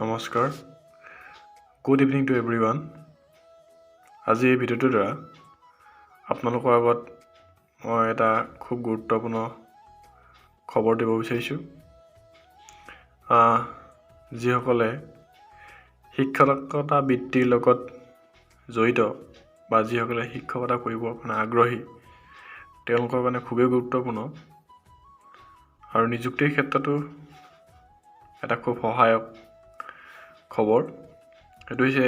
নমস্কাৰ, good evening to everyone. আজি এই ভিডিঅ'টোৰ দ্বাৰা আপোনালোকৰ আগত মই এটা খুব গুৰুত্বপূৰ্ণ খবৰ দিব বিচাৰিছোঁ। যিসকলে শিক্ষকতা বৃত্তিৰ লগত জড়িত বা যিসকলে শিক্ষকতা কৰিবৰ কাৰণে আগ্ৰহী, তেওঁলোকৰ কাৰণে খুবেই গুৰুত্বপূৰ্ণ আৰু নিযুক্তিৰ ক্ষেত্ৰতো এটা খুব সহায়ক খবৰ। সেইটো হৈছে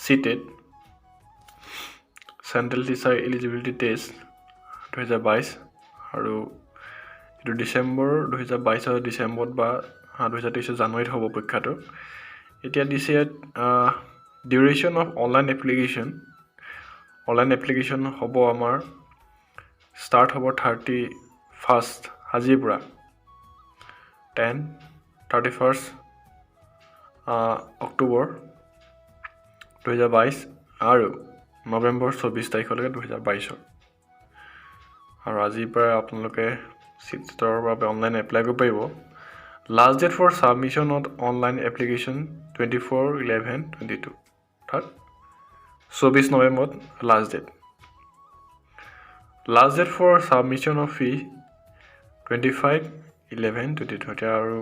CTET, Central Teacher Eligibility Test 2022। আৰু এইটো ডিচেম্বৰ 2022ৰ ডিচেম্বৰত বা 2023ৰ জানুৱাৰীত হ'ব পৰীক্ষাটো। এতিয়া দিছে ইয়াত duration of online application. Online application হ'ব আমাৰ, ষ্টাৰ্ট হ'ব 31st, আজিৰ পৰা 31st October 2022 আৰু নৱেম্বৰ 24 তাৰিখলৈকে 2022ৰ। আৰু আজিৰ পৰা আপোনালোকে চিটেটৰ বাবে অনলাইন এপ্লাই কৰিব পাৰিব। Last date for submission of online application 24/11/22, অৰ্থাৎ 24 নৱেম্বৰত last date. Last date for submission of fee 25/11/22। এতিয়া আৰু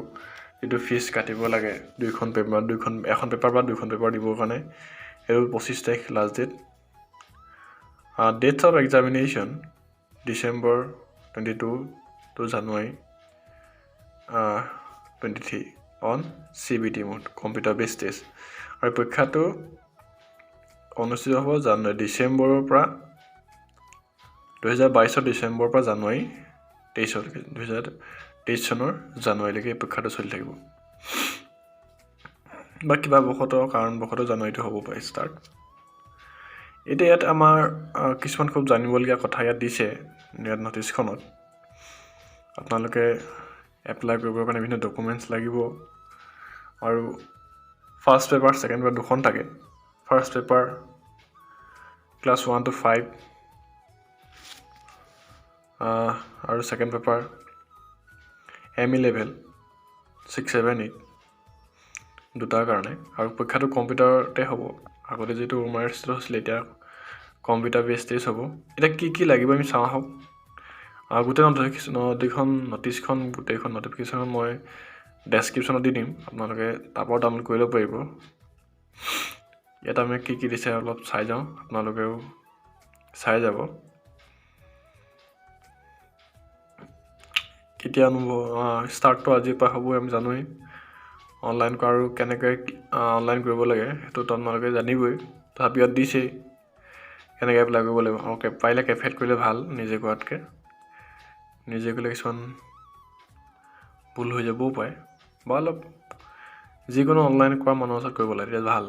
যিটো ফিজ কাটিব লাগে দুইখন পেপাৰ, দুইখন, এখন পেপাৰ বা দুখন পেপাৰ দিবৰ কাৰণে, সেইটো 25 তাৰিখ last date. Dates of examination December 22 to January 23 on CBT mode, computer based test। আৰু পৰীক্ষাটো অনুষ্ঠিত হ'ব জানুৱাৰী ডিচেম্বৰৰ পৰা, 2022ৰ ডিচেম্বৰৰ পৰা জানুৱাৰী 23লৈকে, 2023 চনৰ জানুৱাৰীলৈকে এই পৰীক্ষাটো চলি থাকিব বা কিবা বশতঃ, কাৰণবশতঃ জানুৱাৰীটো হ'ব পাৰে ষ্টাৰ্ট। এতিয়া ইয়াত আমাৰ কিছুমান খুব জানিবলগীয়া কথা ইয়াত দিছে। ইয়াত নটিছখনত আপোনালোকে এপ্লাই কৰিবৰ কাৰণে বিভিন্ন ডকুমেণ্টছ লাগিব আৰু ফাৰ্ষ্ট পেপাৰ, ছেকেণ্ড পেপাৰ দুখন থাকে। First paper class 1 to 5 আৰু second paper ME level 6, 7, 8 দুটাৰ কাৰণে। আৰু পৰীক্ষাটো কম্পিউটাৰতে হ'ব। আগতে যিটো ওএমআৰ হৈছিলে, এতিয়া কম্পিউটাৰ বেছ টেষ্ট হ'ব। এতিয়া কি কি লাগিব আমি চাওঁ আহক। গোটেই নটিফিকেশ্যন নটিছখন, গোটেইখন নটিফিকেশ্যন মই ডেছক্ৰিপশ্যনত দি দিম, আপোনালোকে তাৰপৰাও ডাউনলোড কৰি ল'ব পাৰিব। ইয়াত আমি কি কি দিছে অলপ চাই যাওঁ, আপোনালোকেও চাই যাব। কেতিয়া অনুভৱ ষ্টাৰ্টটো আজিৰ পৰা হ'বই, আমি জানোৱেই। অনলাইন কৰা আৰু কেনেকৈ অনলাইন কৰিব লাগে সেইটো আপোনালোকে জানিবই, তথাপি ইয়াত দিছেই কেনেকৈ এপ্লাই কৰিব লাগিব। আৰু পাৰিলে কেফেত কৰিলে ভাল নিজে কৰাতকৈ। নিজে কৰিলে কিছুমান ভুল হৈ যাবও পাৰে বা অলপ যিকোনো অনলাইন কৰা মানুহৰ ওচৰত কৰিব লাগে, তেতিয়া ভাল।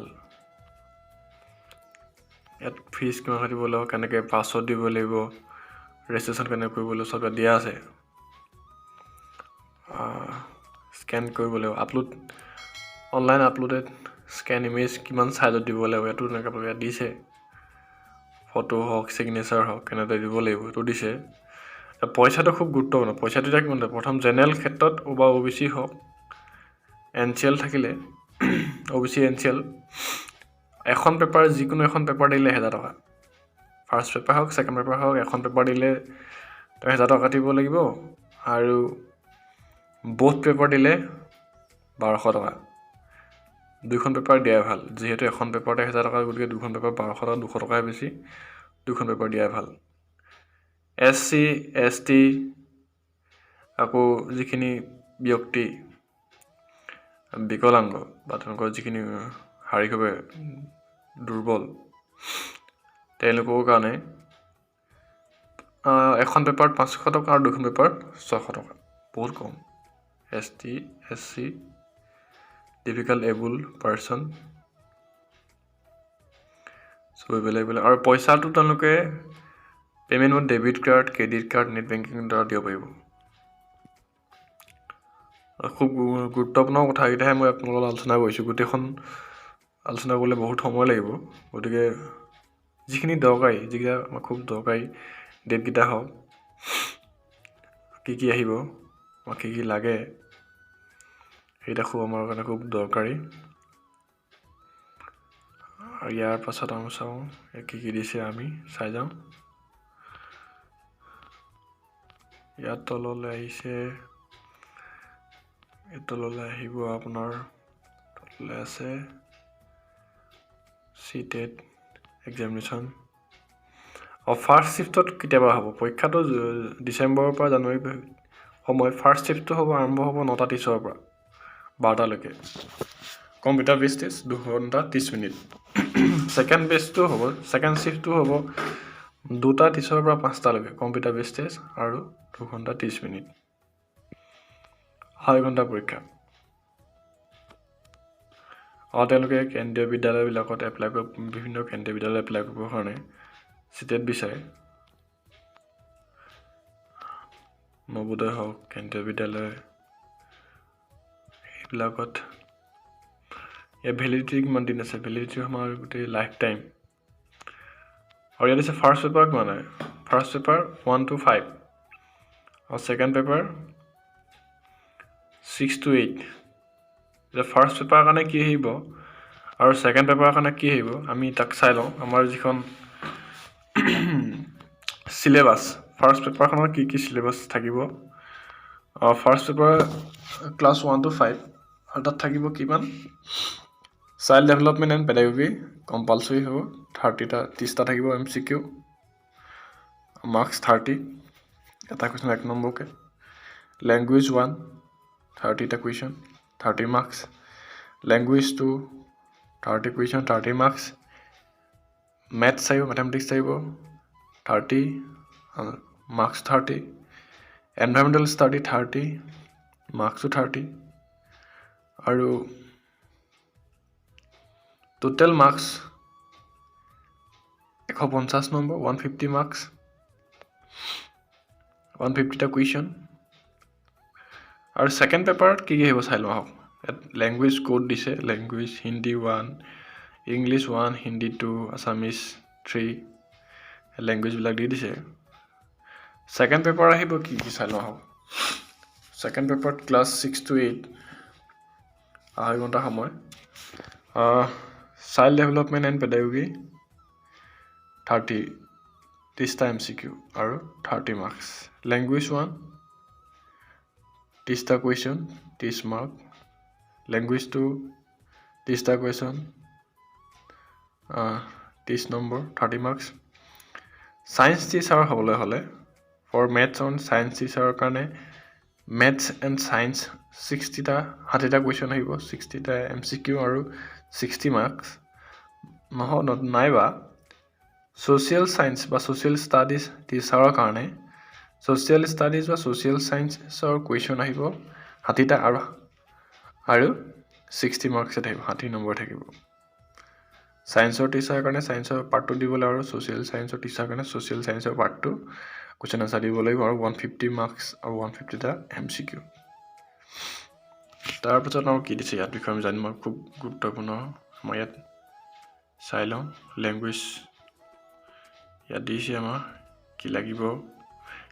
ইয়াত ফিজ কিমান কাটিব লাগিব, কেনেকৈ পাছৱৰ্ড দিব লাগিব, ৰেজিষ্ট্ৰেশ্যন কেনেকৈ কৰিব লাগিব, চব ইয়াত দিয়া আছে। স্কেন কৰিব লাগিব, upload, online uploaded scan image কিমান চাইজত দিব লাগিব, ইয়াতো তেনেকৈ আপোনালোকে ইয়াত দিছে। ফটো হওক, ছিগনেচাৰ হওক, কেনেদৰে দিব লাগিব সেইটো দিছে। পইচাটো খুব গুৰুত্বপূৰ্ণ। পইচাটো এতিয়া কিমান? প্ৰথম জেনেৰেল ক্ষেত্ৰত বা অ' বি চি হওক, এন চি এল থাকিলে, O' B C, N C L, এখন পেপাৰ, যিকোনো এখন পেপাৰ দিলে 1000 টকা। ফাৰ্ষ্ট পেপাৰ হওক, ছেকেণ্ড পেপাৰ হওক, এখন পেপাৰ দিলে 1000 টকা দিব লাগিব আৰু ব'থ পেপাৰ দিলে 1200 টকা। দুইখন পেপাৰ দিয়াই ভাল, যিহেতু এখন পেপাৰতে 1000 টকা, গতিকে দুখন পেপাৰ 1200 টকা, 200 টকাহে বেছি। দুখন পেপাৰ দিয়াই ভাল। এছ চি, এছ টি, আকৌ যিখিনি ব্যক্তি বিকলাংগ বা তেওঁলোকৰ যিখিনি শাৰীৰিকভাৱে দুৰ্বল, তেওঁলোকৰ কাৰণে এখন পেপাৰত 500 টকা আৰু দুখন পেপাৰত 600 টকা, বহুত কম। ST, SC, difficult able person চবেই বেলেগ বেলেগ। আৰু পইচাটো তেওঁলোকে payment debit card, credit card, net banking দ্বাৰা দিব পাৰিব। খুব গুৰুত্বপূৰ্ণ কথাকেইটাহে মই আপোনালোকৰ লগত আলোচনা কৰিছোঁ। গোটেইখন আলোচনা কৰিলে বহুত সময় লাগিব, গতিকে যিখিনি দৰকাৰী, যিকেইটা আমাৰ খুব দৰকাৰী ডেটকেইটা হওক, কি কি আহিব বা কি কি লাগে, সেইকেইটা খুব আমাৰ কাৰণে খুব দৰকাৰী। আৰু ইয়াৰ পাছত আমি চাওঁ কি কি দিছে, আমি চাই যাওঁ। ইয়াত তললৈ আহিছে, এই তললৈ আহিব আপোনাৰ তললৈ আছে চি টেট এক্সামিনেশ্যন। ফাৰ্ষ্ট শ্বিফ্টত কেতিয়াবা হ'ব পৰীক্ষাটো, ডিচেম্বৰৰ পৰা জানুৱাৰী সময়। ফাৰ্ষ্ট শ্বিফ্টটো হ'ব, আৰম্ভ হ'ব 9:30ৰ পৰা 12টালৈকে, কম্পিউটাৰ বেছ টেষ্ট 2 ঘণ্টা 30 মিনিট। ছেকেণ্ড বেচটো হ'ব, ছেকেণ্ড শ্বিফ্টটো হ'ব 2:30ৰ পৰা 5টালৈকে, কম্পিউটাৰ বেছ টেষ্ট আৰু 2 ঘণ্টা 30 মিনিট, 2.5 ঘণ্টা পৰীক্ষা। আৰু তেওঁলোকে কেন্দ্ৰীয় বিদ্যালয়বিলাকত এপ্লাই কৰিব, বিভিন্ন কেন্দ্ৰীয় বিদ্যালয়ত এপ্লাই কৰিবৰ কাৰণে চিটেট বিচাৰে। নৱোদয় হওক, কেন্দ্ৰীয় বিদ্যালয়, সেইবিলাকত। ইয়াৰ ভেলিডিটি কিমান দিন আছে? ভেলিডিটি আমাৰ গোটেই লাইফ টাইম। আৰু ইয়াত দিছে ফাৰ্ষ্ট পেপাৰ কিমান হয়, ফাৰ্ষ্ট পেপাৰ 1 টু 5 আৰু ছেকেণ্ড পেপাৰ 6 টু 8। এতিয়া ফাৰ্ষ্ট পেপাৰৰ কাৰণে কি আহিব আৰু ছেকেণ্ড পেপাৰৰ কাৰণে কি আহিব, আমি তাক চাই লওঁ। আমাৰ যিখন চিলেবাছ, ফাৰ্ষ্ট পেপাৰখনৰ কি কি চিলেবাছ থাকিব? First paper class 1 to 5 আৰু তাত থাকিব কিমান? Child development and pedagogy compulsory হ'ব, 30টা, 30টা থাকিব এমচিকিউ, মাৰ্কছ 30, এটা কুৱেশ্যন 1 নম্বৰকৈ। লেংগুৱেজ 1, 30টা question, 30 marks. Language 2, 30 question, 30 marks. Maths আহিব, মেথমেটিক্স আহিব, 30 marks, 30। Environmental study 30 মাৰ্কছো 30 আৰু টোটেল মাৰ্কছ 150 নম্বৰ, 150 মাৰ্কছ, 150টা কুৱেশ্যন। আৰু ছেকেণ্ড পেপাৰত কি কি আহিব চাই লওঁ আহক। ইয়াত লেংগুৱেজ ক'ড দিছে, language Hindi 1, English 1, Hindi 2, Assamese 3, লেংগুৱেজবিলাক দি দিছে। ছেকেণ্ড পেপাৰ আহিব কি কি চাই লওঁ আহক। ছেকেণ্ড পেপাৰত ক্লাছ 6 টু 8, 2.5 ঘণ্টা সময়। Child development and pedagogy 30, 30টা MCQ আৰু 30 মাৰ্কছ। লেংগুৱেজ 1, 30টা কুৱেশ্যন, 30 মাৰ্ক। লেংগুৱেজ 2, 30টা question, 30 number, 30 marks. Science teacher হ'বলৈ হ'লে ফৰ মেথছ অন ছায়েন্স টিচাৰৰ কাৰণে মেথছ এণ্ড ছায়েন্স 60টা, 60টা কুৱেশ্যন আহিব, 60টা এমচিকিউ আৰু 60 মাৰ্কছ। নহয়, নাইবা ছ'চিয়েল ছায়েন্স বা ছ'চিয়েল ষ্টাডিজ টিচাৰৰ কাৰণে ছ'চিয়েল ষ্টাডিজ বা ছ'চিয়েল ছায়েন্সৰ কুৱেশ্যন আহিব 60টা আৰু 60 মাৰ্কছত আহিব, 60 নম্বৰ থাকিব। ছায়েন্সৰ টিচাৰৰ কাৰণে ছায়েন্সৰ পাৰ্টটো দিব লাগিব আৰু ছ'চিয়েল ছায়েন্সৰ টিচাৰৰ কাৰণে ছ'চিয়েল ছায়েন্সৰ পাৰ্টটো কুৱেশ্যন এনচাৰ দিব লাগিব আৰু 150 মাৰ্কছ আৰু 150টা এমচিকিউ। তাৰপিছত আৰু কি দিছে ইয়াত বিষয়ে আমি জানিম, খুব গুৰুত্বপূৰ্ণ। আমাৰ ইয়াত চাই লওঁ, লেংগুৱেজ ইয়াত দিছে আমাৰ কি লাগিব,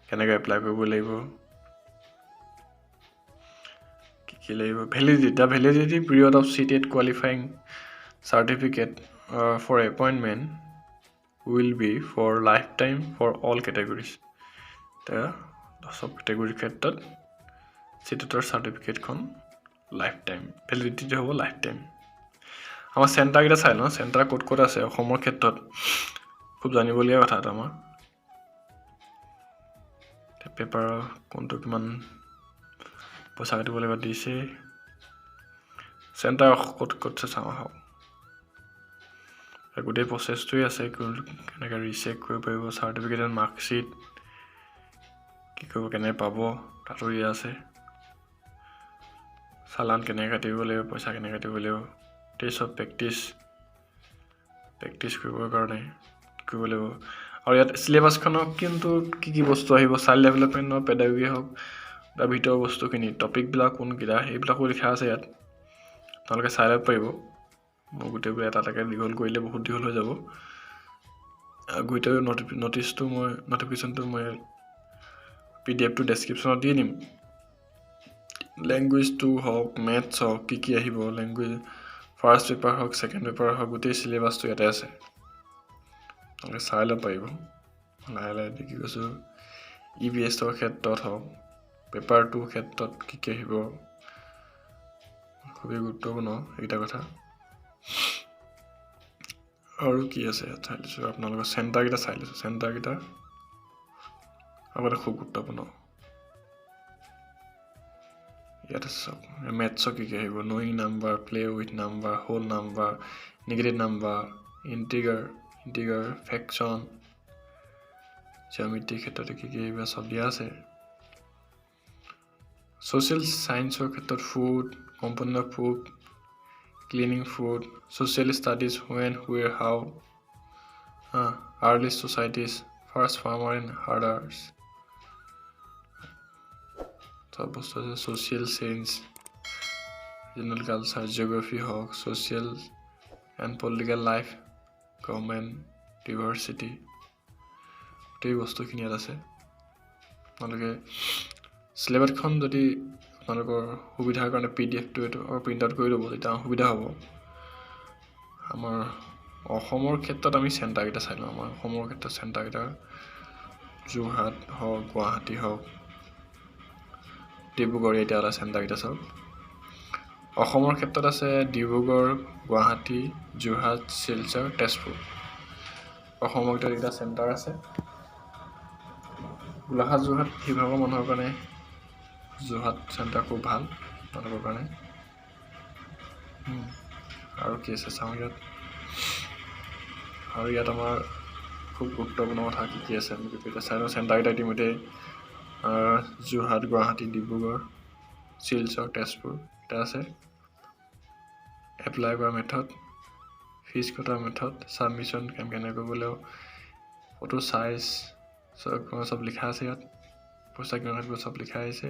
কেনেকৈ এপ্লাই কৰিব লাগিব, কি কি লাগিব। Validity, the validity period of CTET qualifying certificate for appointment will be for life time for all categories. এতিয়া চব কেটেগৰীৰ ক্ষেত্ৰত চি টেটৰ চাৰ্টিফিকেটখন লাইফ টাইম ভেলিডিটি হ'ব, লাইফ টাইম। আমাৰ চেণ্টাৰকেইটা চাই লওঁ, চেণ্টাৰ ক'ত ক'ত আছে অসমৰ ক্ষেত্ৰত, খুব জানিবলগীয়া কথা এটা। আমাৰ পেপাৰৰ কোনটো কিমান পইচা কাটিব লাগিব দিছে। চেণ্টাৰ ক'ত ক'ত আছে চাওঁ আহক। গোটেই প্ৰচেছটোৱে আছে, কেনেকৈ ৰিচেক কৰিব পাৰিব, চাৰ্টিফিকেট এণ্ড মাৰ্কশ্বিট কি কৰিব, কেনেকৈ পাব তাতো দিয়া আছে। চালান কেনেকৈ কাটিব লাগিব, পইচা কেনেকৈ কাটিব লাগিব, টেষ্ট অফ প্ৰেক্টিছ, প্ৰেক্টিছ কৰিবৰ কাৰণে কি কৰিব লাগিব। আৰু ইয়াত চিলেবাছখনত কিন্তু কি কি বস্তু আহিব, চাইল্ড ডেভেলপমেণ্টৰ পেডাগজি হওক, তাৰ ভিতৰৰ বস্তুখিনি, টপিকবিলাক কোনকেইটা, সেইবিলাকো লিখা আছে ইয়াত। আপোনালোকে চাই ল'ব পাৰিব। মই গোটেইবোৰ এটা এটাকৈ দীঘল কৰিলে বহুত দীঘল হৈ যাব। গোটেই নটিচটো মই, নটিফিকেশ্যনটো মই পিডিএফটো ডেছক্ৰিপশ্যনত দি দিম। লেংগুৱেজটো হওক, মেথছ হওক, কি কি আহিব, লেংগুৱেজ ফাৰ্ষ্ট পেপাৰ হওক, ছেকেণ্ড পেপাৰ হওক, গোটেই চিলেবাছটো ইয়াতে আছে। আপোনালোকে চাই ল'ব পাৰিব লাহে লাহে। কি কৈছোঁ, ইভিএছৰ ক্ষেত্ৰত হওক, পেপাৰ 2 ক্ষেত্ৰত কি কি আহিব, খুবেই গুৰুত্বপূৰ্ণ এইকেইটা কথা। আৰু কি আছে ইয়াত চাই লৈছোঁ। আপোনালোকৰ চেণ্টাৰকেইটা চাই লৈছোঁ। চেণ্টাৰকেইটা আগতে খুব গুৰুত্বপূৰ্ণ। ইয়াতে চাওক, মেথছৰ কি কি আহিব: knowing number, play with number, whole number, negative number, integer, fraction, জিঅ'মেট্ৰিৰ ক্ষেত্ৰতে কি কি আহিব চব দিয়া আছে। ছ'চিয়েল ছায়েন্সৰ ক্ষেত্ৰত food, component of food, cleaning food, social studies, when, where, how, early societies, first farmer and herders, চব বস্তু আছে। Social change, regional culture, geography হওক, social and political life, government, diversity, গোটেই বস্তুখিনি ইয়াত আছে। আপোনালোকে চিলেবাছখন যদি আপোনালোকৰ সুবিধাৰ কাৰণে পিডিএফটো এইটো প্ৰিণ্ট আউট কৰি ল'ব, তেতিয়া সুবিধা হ'ব। আমাৰ অসমৰ ক্ষেত্ৰত আমি চেণ্টাৰকেইটা চাই লওঁ। আমাৰ অসমৰ ক্ষেত্ৰত চেণ্টাৰকেইটা যোৰহাট হওক, গুৱাহাটী হওক, ডিব্ৰুগড়। এতিয়া ওলাই চেণ্টাৰকেইটা চাওক। অসমৰ ক্ষেত্ৰত আছে ডিব্ৰুগড়, গুৱাহাটী, যোৰহাট, শিলচৰ, তেজপুৰ। অসমৰ ভিতৰত এইকেইটা চেণ্টাৰ আছে। গোলাঘাট, যোৰহাট, শিৱসাগৰ মানুহৰ কাৰণে যোৰহাট চেণ্টাৰ খুব ভাল তেওঁলোকৰ কাৰণে। আৰু কি আছে চাওঁ ইয়াত। আৰু ইয়াত আমাৰ খুব গুৰুত্বপূৰ্ণ কথা কি কি আছে আমি এতিয়া চাই লওঁ। চেণ্টাৰকেইটা ইতিমধ্যে যোৰহাট, গুৱাহাটী, ডিব্ৰুগড়, শিলচৰ, তেজপুৰ এটা আছে। এপ্লাই কৰা মেথড, ফিজ কটা মেথড, ছাবমিশ্যন কেনেকৈ কৰিব লাগিব, ফটো চাইজ চব চব লিখা আছে ইয়াত। পইচা কিমান কাটিব চব লিখা আহিছে।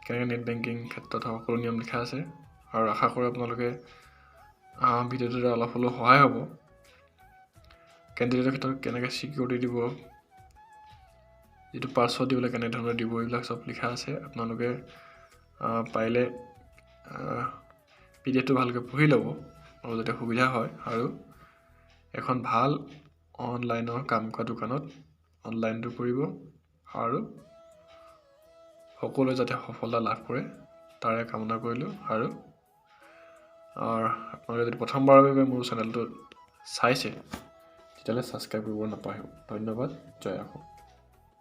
কেনেকৈ নেট বেংকিং ক্ষেত্ৰত সকলো নিয়ম লিখা আছে। আৰু আশা কৰোঁ আপোনালোকে ভিডিঅ'টোতে অলপ হ'লেও সহায় হ'ব। কেণ্ডিডেটৰ ক্ষেত্ৰত কেনেকৈ ছিকিউৰিটি দিব, যিটো পাছৱৰ্ড দিবলৈ কেনেধৰণে দিব, এইবিলাক চব লিখা আছে। আপোনালোকে পাৰিলে পিডিএফটো ভালকৈ পঢ়ি ল'ব আৰু যাতে সুবিধা হয়। আৰু এখন ভাল অনলাইনৰ কাম কৰা দোকানত অনলাইনটো কৰিব আৰু সকলোৱে যাতে সফলতা লাভ কৰে তাৰে কামনা কৰিলোঁ। আৰু আপোনালোকে যদি প্ৰথমবাৰৰ বাবে মোৰ চেনেলটোত চাইছে, তেতিয়াহ'লে ছাবস্ক্ৰাইব কৰিব নাপাহৰিব। ধন্যবাদ। জয় অসম।